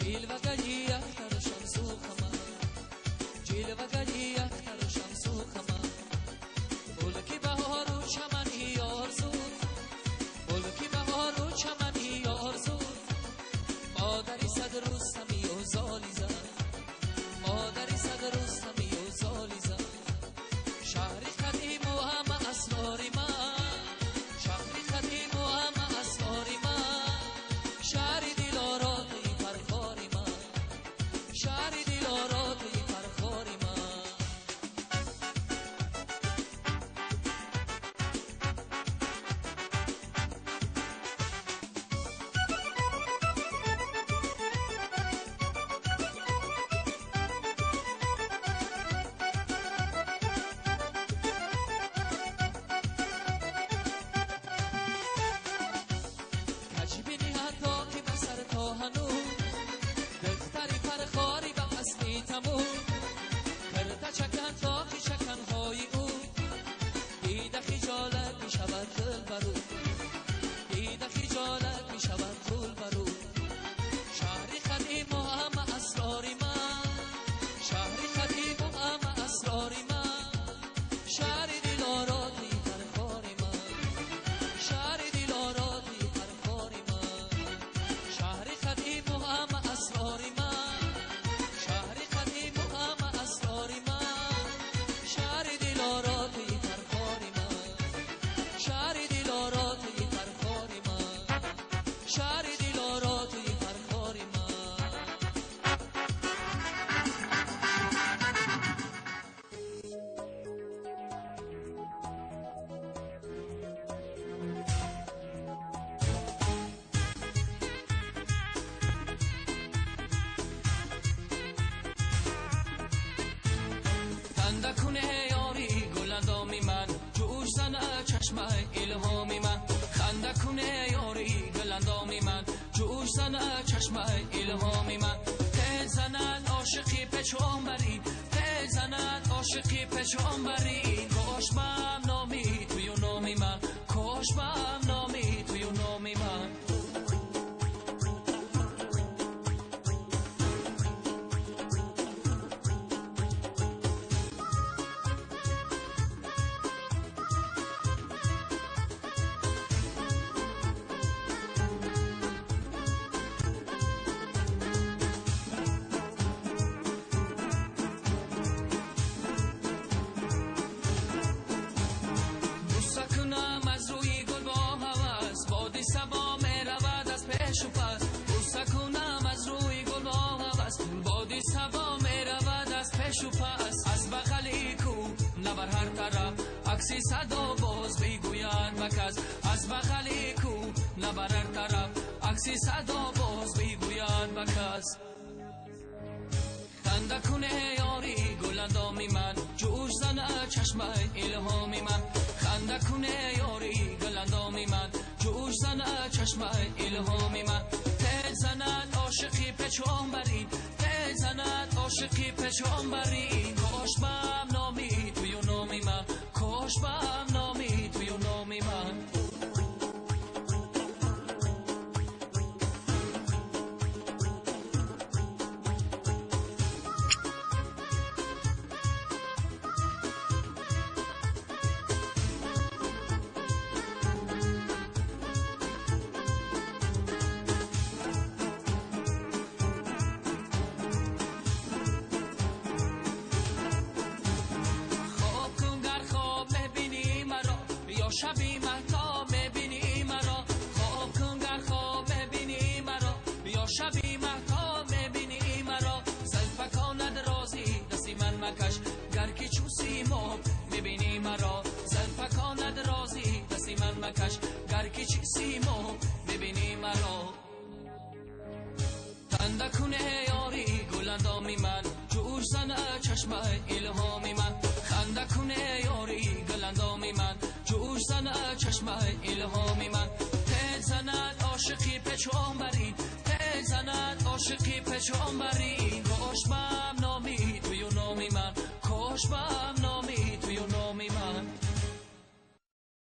جلوگری اختر شمس و قمر، جلوگری اختر شمس و قمر، ملک بهار و چمنی آرزو، ملک بهار و چمنی آرزو، مادری صد رستمی و زالی زن، مادری صد رستمی و زالی زن، شهر قدیم و همه اسرار من، شهر قدیم و همه اسرار من، شهر دلارات پرخار من، شهر دلارات پرخار من. کجبینی حتی که به سر تا هنو، دختری پرخاری به اصلی تمو، کرده چکن تا که شکنهای او، دیده خجالت می شود دل برو، دیده خجالت می شود دل برو، شهر قدیم و همه اسرار من، شهر قدیم و همه اسرار من، شهر دلارات پرخار من، شهر دلارات پرخار من، شهر قدیم و همه اسرار من، شهر قدیم و همه اسرار من، شهر دلارات پرخار من، شهر دلارات پرخار من، شهر دلارات پرخار من. خنده کنه یاری گلندامی من، جوش زنه چشم الهامی من، خنده کنه یاری گلندامی من، جوش زنه چشم الهامی من، دل زند عاشقی پچون بری، دل زند عاشقی پچون بری، کاش بم نامی توی نامی من، کاش بم نامی توی نامی من. کنم از روی گل با هوس، بادی صبا می رود از پیش و پس، بوسه کنم از روی گل با هوس، بادی صبا می رود از پیش و پس، از بغل کو نه بر هر طرف، عکسی صدا باز بگوید بکس، از بغل کو نه بر هر طرف، عکسی صدا باز بگوید بکس. خنده کنه یاری گلندامی من، جوش زنه چشم الهامی من، خنده کنه یاری گلندامی من، جوش زنه چشم الهامی من، دل زند عاشقی پچون بری، دل زند عاشقی پچون بری، کاش بم نامی توی نامی من، کاش بم نامی توی نامی من. شبی مهتاب میبینی مرا، خواب کن گر خواب میبینی مرا، یا شبی مهتاب میبینی مرا، زلفکانت رازی دستی من مکش، گر که چو سیماب میبینی مرا، زلفکانت رازی دستی من مکش، گر که چو سیماب میبینی مرا. خنده کنه یاری گلندامی من، جوش زنه چشم الهامی من، خنده کنه یاری گلندامی من، جوش زنه چشم الهامی من، دل زند عاشقی پچون بری، دل زند عاشقی پچون بری،